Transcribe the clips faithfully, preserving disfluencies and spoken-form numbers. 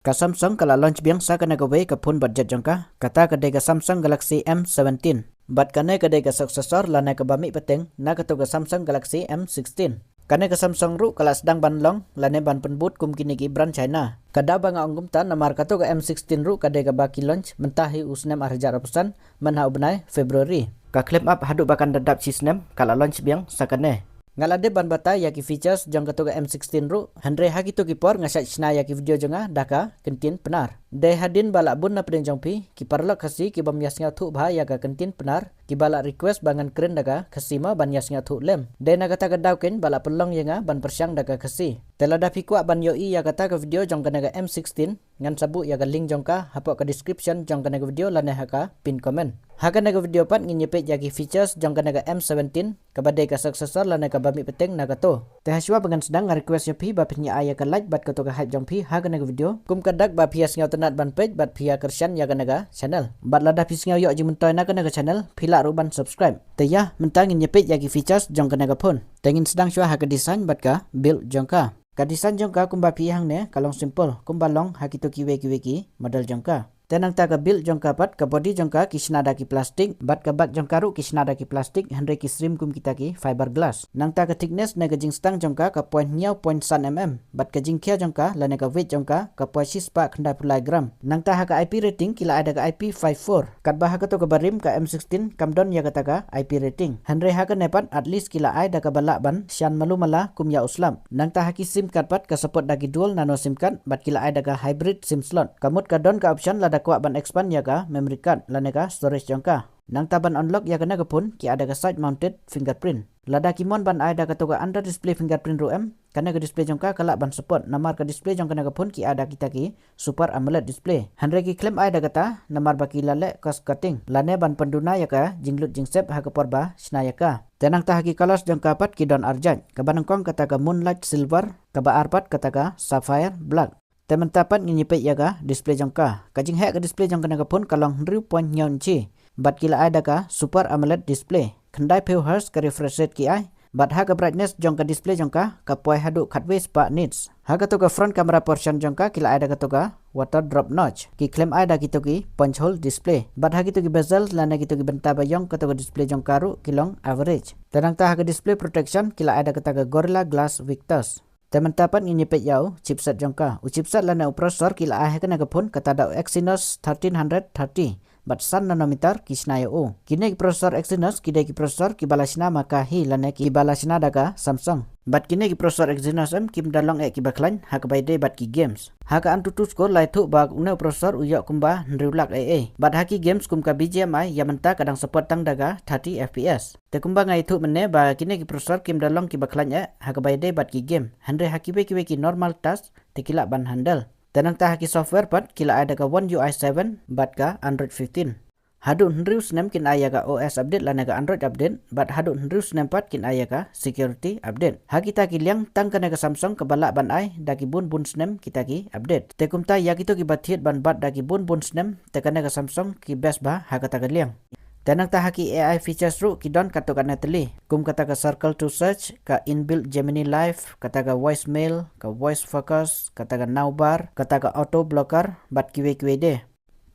Ka Samsung ka la launch biang sa kane kawei ka phone budget jong ka, kata ka dei ka Samsung Galaxy M seventeen. Bad kane ka dei ka successor lane kaba mih pateng na kato ka Samsung Galaxy M sixteen. Kane ka Samsung ruh ka la sdang ban long lane ban pynbud kum kine ki brand China. Ka daw ba nga ong kumta namar kato ka M sixteen ruh ka dei kaba ki launch mynta hi u snem ar hajar arphew san, mynha u bnai February. Ka khlem ap haduh ba kan da dap shi snem ka la launch biang sa kane. Nga la dep ban batai ïa ki features jong kato ka M sixteen ruh, hynrei ha kito ki por nga shait shna ïa ki video jong nga da ka kyntien Pnar. Dei hadien ba la bun na pdeng jong phi ki paralok Khasi ki bym ïa sngewthuh bha ïa ka kyntien Pnar, kiba la request ba ngan kren da ka Khasi mo ban ïa sngewthuh lem. Dei na kata ka daw keiñ ba la pynlong ïa nga ban pyrshang da ka Khasi. Te lada phi kwah ban ïohi ïa kata ka video jong kane ka M sixteen, ngan sa buh ïa ka link jong ka hapoh ka description jong kane ka video lane ha ka pin comment. Ha kane ka video pat ngin ïa peit ïa ki features jong kane ka M seventeen, kaba dei ka successor lane kaba mih pateng na kato. Te hashwa ba ngan sdang nga request ïa phi ba phin ïa ai ïa ka like bad kato ka hype jong phi ha kane ka video, kum ka dak ba phi ïa sngewtynnat ban peit bad phi ïa kyrshan ïa kane ka channel. Bad lada phi sngew ïoh jingmyntoi na kane ka channel, phi lah ruh ban subscribe. Te ïa, mynta ngin ïa peit ïa ki features jong kane ka phone. Te ngin sdang shuwa ha ka design bad ka build jong ka. Ka design jong ka kumba phi i hangne ka long simple, kumba long ha kito kiwei kiwei ki model jong ka. Te nangta ka build jong ka pat, ka body jong ka ki shna da ki plastic, bad ka back jong ka ruh ki shna da ki plastic, hynrei ki shim kum kita ki fiberglass. Nangta ka thickness ne ka jingstang jong ka ka poi hynñiew point san mm, bad ka jingkhia jong ka lane ka weight jong ka ka poi shispah khyndaiphew lai gram. Nangta ha ka I P rating ki la ai da ka I P five four. Katba ha kato kaba rim ka M sixteen kam don ïa kata ka I P rating. Hynrei ha kane pat at least ki la ai da kaba lah ban shan malu mala kum ïa u slap. Nangta ha ki SIM card pat ka support da ki dual nano SIM card bad ki la ai da ka hybrid SIM slot. Ka mut ka don ka option lada kwah ban expand ïa ka memory card lane ka storage jong ka. Nangta ban unlock ïa kane ka phone ki ai da ka side mounted fingerprint. Lada ki mon ban ai da kato ka under display fingerprint ruh em, kane ka display jong ka ka lah ban support, namar ka display jong kane ka phone ki ai da kita ki Super AMOLED display. Hynrei ki khlem ai da kata namar ba ki la leh cost cutting lane ban pynduna ïa ka jinglut jingsep ha ka por ba shna ïa ka. Te nangta ha ki colors jong ka pat ki don ar jait, kaba nyngkong kata ka Moonlight Silver, kaba ar pat kata ka Sapphire Black. Te mynta pat ngin ïa peit ïa ka display jong ka. Ka jingheh ka display jong kane ka phone ka long hynriew point hynñiew inchi. Bad ki la ai da ka Super AMOLED display. Khyndaiphew hertz ka refresh rate ki ai. Bad ha ka brightness jong ka display jong ka ka poi haduh khatwei spah nits. Ha kato ka front camera portion jong ka ki la ai da kato ka water drop notch. Ki khlem ai da kito ki punch hole display. Bad ha kito ki bezel lane kito ki bynta ba ïong kato ka display jong ka ruh ki long average. Te nangta ha ka display protection ki la ai da kata ka Gorilla Glass Victus. Te mynta pat ngin ïa peit ïa u chipset jong ka. U chipset lane u processor ki la ai ha kane ka phone kata da u Exynos thirteen hundred thirty. Bad san nanometer ki shna ïa u. Kine ki processor Exynos ki dei ki processor kiba la shna ma ka hi lane kiba la shna da ka Samsung. Bad kine ki processor Exynos em kim da long eh kiba khlaiñ ha kaba ïadei bad ki games. Ha ka AnTuTu score la ïathuh ba une u processor u ïoh kumba hynriew lak eh eh. Bad ha ki games kum ka B G M I ïa mynta ka dang support tang da ka thirty F P S. Te kumba nga ïathuh mynne ba kine ki processor kim da long kiba khlaiñ eh ha kaba ïadei bad ki game. Hynrei ha kiwei kiwei ki normal task te ki lah ban handle. Te nangta ha ki software pat ki la ai da ka One U I seven bad ka Android fifteen. Haduh hynriew snem kin ai ïa ka O S update lane ka Android update, bad haduh hynriew snem pat kin ai ïa ka security update. Ha kita ki liang tang kane ka Samsung kaba lah ban ai da ki bun bun snem kita ki update. Te kumta ïa kito kiba thied ban bat da ki bun bun snem, te kane ka Samsung ki best bha ha kata ka liang. Te nangta ha ki A I features ruh ki don katto katne tylli, kum kata ka Circle to Search, ka Inbuilt Gemini Live, kata ka Voicemail, ka Voice Focus, kata ka Navbar, kata ka Auto Blocker, bad kiwei kiwei de.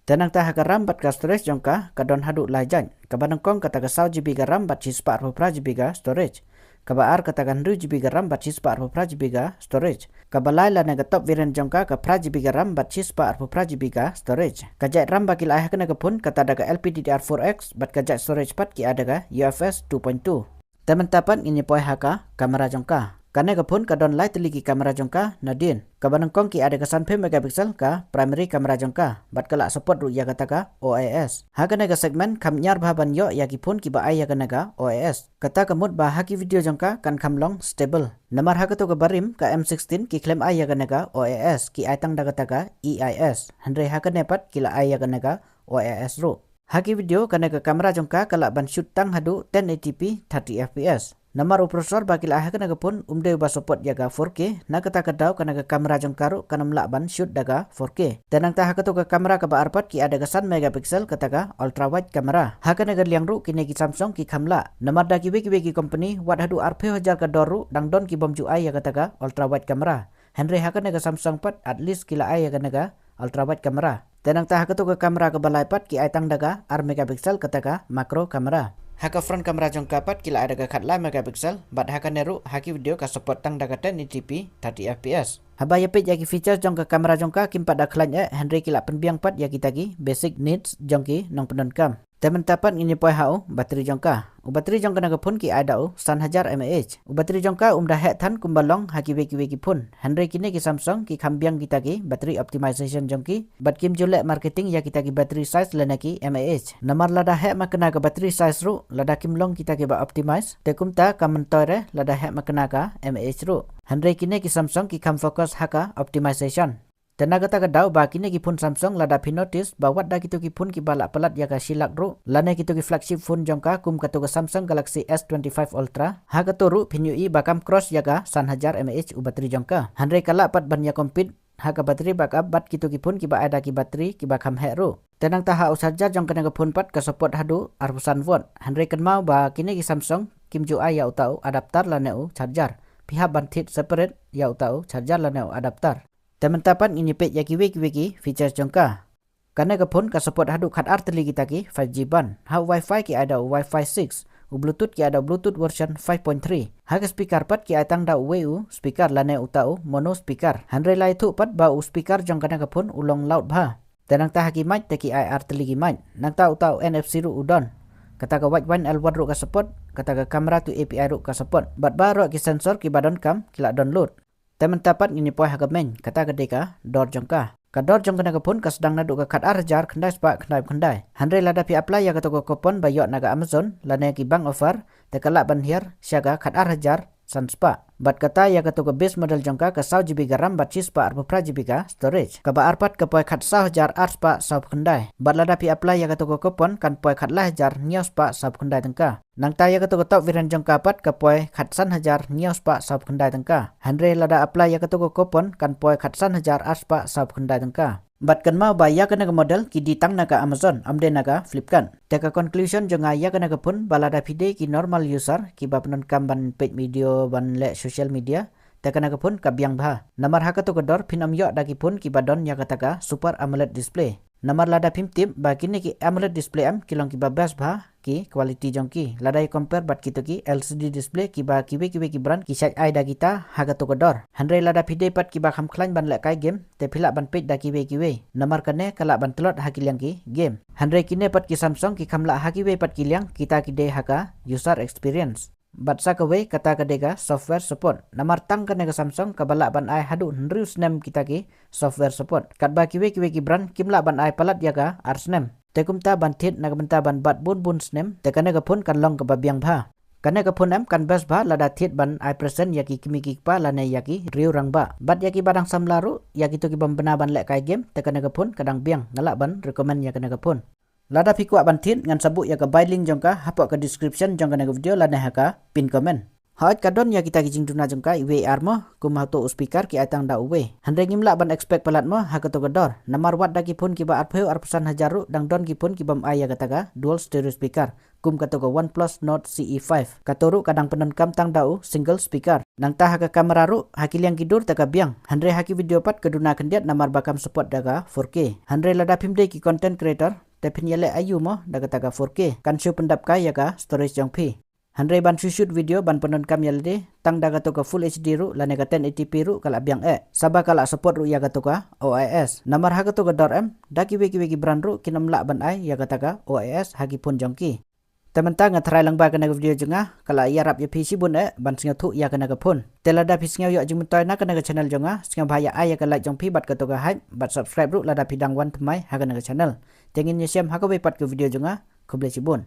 Te nangta ha ka RAM bad ka storage jong ka ka don haduh lai jait. Kaba nyngkong kata ka saw GB ka RAM bad shispah arphew phra GB ka storage. Kaba ar kata ka hynriew GB ka RAM bad shispah arphew phra GB ka storage. Kaba lai lane ka top variant jong ka ka phra GB ka RAM bad shispah arphew phra GB ka storage. Ka jait RAM ba ki la ai ha kane ka phone kata da ka L P D D R four X bad ka jait storage pat ki ai da ka U F S two point two. Te mynta pat ngin ïa poi ha ka camera jong ka. Kane ka phone ka don lai tylli ki camera jong ka nadien. Kaba nyngkong ki ai da ka sanphew megapixel ka primary camera jong ka bad ka lah support ruh ïa kata ka O I S. Ha kane ka segment kham ñiar bha ban ïoh ïa ki phone kiba ai ïa kane ka O I S. Kata ka mut ba ha ki video jong ka kan kham long stable. Namar ha kato kaba rim ka M sixteen ki khlem ai ïa kane ka O I S, ki ai tang da kata ka E I S. Hynrei ha kane pat ki la ai ïa kane ka O I S ruh. Ha ki video kane ka camera jong ka ka lah ban shoot tang haduh ten eighty P thirty F P S. Namar u processor ba ki la ai ha kane ka phone um dei uba support ïa ka four K, na kata ka daw kane ka camera jong ka ruh kan ym lah ban shoot da ka four K. Te nangta ha kato ka camera kaba ar pat ki ai da ka san megapixel kata ka ultra wide camera. Ha kane ka liang ruh kine ki Samsung ki kham lah. Namar da kiwei kiwei ki company wat haduh arphew hajar ka dor ruh dang don ki bym ju ai ïa kata ka ultra wide camera. Hynrei ha kane ka Samsung pat at least ki la ai ïa kane ka ultra wide camera. Te nangta ha kato ka camera kaba lai pat ki ai tang da ka ar megapixel kata ka macro camera. Ha ka front camera jong ka pat ki la ai da ka khatlai megapixel, bad ha kane ruh ha ki video ka support tang da ka ten eighty p thirty F P S. Haba ïa peit ïa ki features jong ka camera jong ka kim pat da khlaiñ eh, hynrei ki la pynbiang pat ïa kita ki basic needs jong ki nongpyndonkam. Te mynta pat ngin ïa poi ha u battery jong ka. U battery jong kane ka phone ki ai da u san hajar mAh. U battery jong ka um da heh than kumba long ha kiwei kiwei ki phone. Hynrei kine ki Samsung ki kham biang kita ki battery optimization jong ki. Bad kim ju leh marketing ïa kita ki battery size lane ki mAh. Namar lada heh makna ka battery size ruh, lada kim long kita kiba optimize, te kumta ka myntoi re lada heh makna ka mAh ruh. Hynrei kine ki Samsung ki kham focus ha ka optimization. Te na kata ka daw ba kine ki phone Samsung lada phi notice ba wat da kito ki phone kiba lah palat ïa ka shi lak ruh, lane kito ki flagship phone jong ka kum kato ka Samsung Galaxy S twenty-five Ultra, ha kato ruh phin ïohi ba kam cross ïa ka san hajar mAh u battery jong ka. Hynrei ka lah pat ban ïa compete ha ka battery backup bad kito ki phone kiba ai da ki battery kiba kham heh ruh. Te nangta ha u charger jong kane ka phone pat ka support haduh arphew san watt. Hynrei kynmaw ba kine ki Samsung kim ju ai ïa uta u adapter lane u charger. Phi hap ban thied separate ïa uta u charger lane u adapter. Te mynta pat ngin ïa peit ïa kiwei kiwei ki features jong ka. Kane ka phone ka support haduh khatar tylli kita ki five G band. Ha u Wi-Fi ki ai da u Wi-Fi six, u Bluetooth ki ai da u Bluetooth version five point three. Ha ka speaker pat ki ai tang da uwei u speaker lane uta u mono speaker. Hynrei la ïathuh pat ba u speaker jong kane ka phone u long loud bha. Te nangta ha ki mic te ki ai ar tylli ki mic. Nangta uta u N F C ruh u don. Kata ka wide band L one ruh ka support, kata ka camera to A P I ruh ka support. Bad baroh ki sensor kiba donkam ki la download. Te mynta pat ngin ïa poi ha ka main, kata ka dei ka dor jong ka. Ka dor jong kane ka phone ka sdang naduh ka khatar hajar khyndai spah khyndaiphew khyndai. Hynrei lada phi apply ïa kato ka coupon ba ïoh na ka Amazon lane ki bank offer, te ka lah ban hiar sha ka khatar hajar san spah. Bad kata ïa kato ka base model jong ka ka saw GB ka RAM bad shi spah arphew phra GB ka storage. Kaba ar pat ka poi khatsaw hajar ar spah sawphew khyndai. Bad lada phi apply ïa kato ka coupon kan poi khatlai hajar hynñiew spah sawphew khyndai tyngka. Nangta ïa kato ka top variant jong ka pat ka poi khatsan hajar hynñiew spah sawphew khyndai tyngka. Hynrei lada apply ïa kato ka coupon kan poi khatsan hajar ar spah sawphew khyndai tyngka. Bad kynmaw ba ïa kane ka model ki die tang na ka Amazon, ym dei na ka Flipkart. Te ka conclusion jong nga ïa kane ka phone ba lada phi dei ki normal user kiba pyndonkam ban peit video ban leh social media, te kane ka phone ka biang bha. Namar ha kato ka dor phin ym ïoh da ki phone kiba don ïa kata ka Super AMOLED display. Namar lada phim tip ba kine ki AMOLED display em ki long kiba best bha ki quality jong ki lada ïa compare bad kito ki L C D display kiba kiwei kiwei ki brand ki shait ai da kita ha kato ka dor. Hynrei lada phi dei pat kiba kham khlaiñ ban lehkai game, te phi lah ban peit da kiwei kiwei. Namar kane ka lah ban tlot ha ki liang ki game. Hynrei kine pat ki Samsung ki kham lah ha kiwei pat ki liang, kita ki dei ha ka user experience. Bad sa kawei kata ka dei ka software support. Namar tang kane ka Samsung kaba lah ban ai haduh hynriew snem kita ki software support. Katba kiwei kiwei ki brand kim lah ban ai palat ïa ka ar snem. Te kumta ban thied na ka bynta ban bat bun bun snem, te kane ka phone kan long kaba biang bha. Kane ka phone em kan best bha lada thied ban ai present ïa ki kmie ki kpa lane ïa ki riew rangbah. Bad ïa kiba dang samla ruh, ïa kito kibym bna ban lehkai game, te kane ka phone ka dang biang, nga lah ban recommend ïa kane ka phone. Lada phi kwah ban thied ngan sa buh ïa ka buy link jong ka hapoh ka description jong kane ka video lane ha ka pin comment. Hooid ka don ïa kita ki jingduna jong ka iwei ar mo, kum hato u speaker ki ai tang da uwei. Hynrei ngim lah ban expect palat mo ha kato ka dor. Namar wat da ki phone kiba arphew arphew san hajar ruh dang don ki phone kibym ai ïa kata ka dual stereo speaker, kum kato ka OnePlus Nord C E five. Kato ruh ka dang pyndonkam tang da u single speaker. Nangta ha ka camera ruh, ha ki liang ki dur te ka biang. Hynrei ha ki video pat ka duna khyndiat namar ba kam support da ka four K. Hynrei lada phim dei ki content creator, te phin ïaleh aïu mo da kata ka four K. Kan shu pyndap kai ïa ka storage jong phi. Hynrei ban shu shoot video ban pyndonkam ïa lade tang da kato ka full H D ruh lane ka ten eighty p ruh ka la biang eh. Sa ba ka la support ruh ïa kato ka O I S. Namar ha kato ka dor em, da kiwei kiwei ki brand ruh kin ym lah ban ai ïa kata ka O I S ha ki phone jong ki. Te mynta nga tharai lang ba kane ka video jong nga ka la ïarap ïa phi shibun eh ban sngewthuh ïa kane ka phone. Te lada phi sngew ïoh jingmyntoi na kane ka channel jong nga, sngewbha ïa ai ïa ka like jong phi bad kato ka hype bad subscribe ruh lada phi dang wan thymmai ha kane ka channel. Te ngin ïashem ha kawei pat ka video jong nga. Khublei shibun.